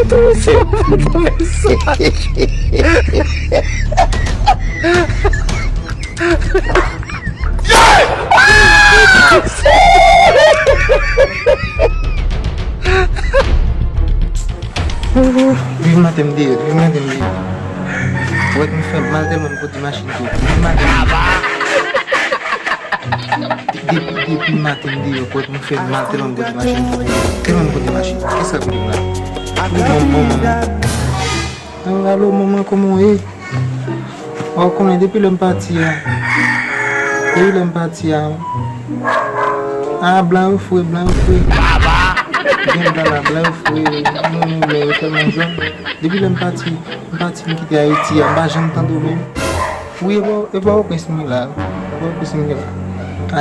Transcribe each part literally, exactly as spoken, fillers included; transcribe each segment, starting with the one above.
Depi maten m deyò, depi maten m deyò. Ou wè m fè mal tèlman m kondi machin tou. Depi maten. Depi, depi maten m deyò, ou wè m fè mal tèlman m kondi machin tou. Tèlman m kondi machin. Kisa k rive la? Wi, manman, manman. Alo, manman, kòman w ye? Ou konnen depi lè m pati a. Depi lè m pati a. A, blan yo fre, blan yo fre. Gen blan la, blan yo fre. Nou, nou, blan yo tèlman jòn. Depi lè m pati, m pati, m kite Ayiti a, m pa janm tande w menm. Wi, e pa, e pa Pòtoprens m ye la. E pa Pòtoprens m ye la.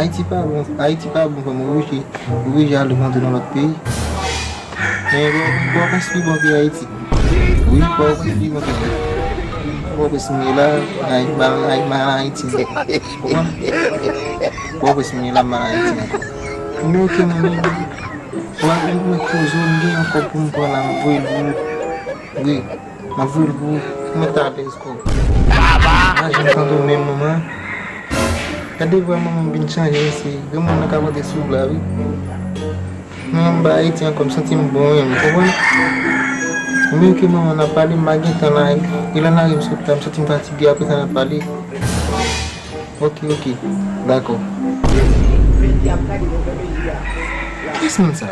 Ayiti pa bon, Ayiti pa bon, fò m oblije, oblije ale m antre nan lòt peyi. Men Pòtoprens pi bon ke Ayiti. Wi, Pòtoprens pi bon ke Ayiti. Pòtoprens m ye la, ay, m al, ay, m al Ayiti. Konprann? Pòtoprens m ye la, m al Ayiti ankò. Men oke, manmi. Wè, m mèt poze w, m gen yon kòb pou m pran la, m voye l pou ou. Wi, m ap voye l pou ou. M mèt alèz kòb. Pa janm tande w menm, manman. Gade vwa manman m vin chanje, mesye. Granmoun nan ka monte sou w la, wi. Mwen, m pa Ayiti ankò, m santi m bon, wi, m konprann. Men ke manman n ap pale, m pa gen tan la. E lan lari m sot la, m santi m fatige, apre sa n ap pale. Oke, oke. Dakò. Kiyès moun sa?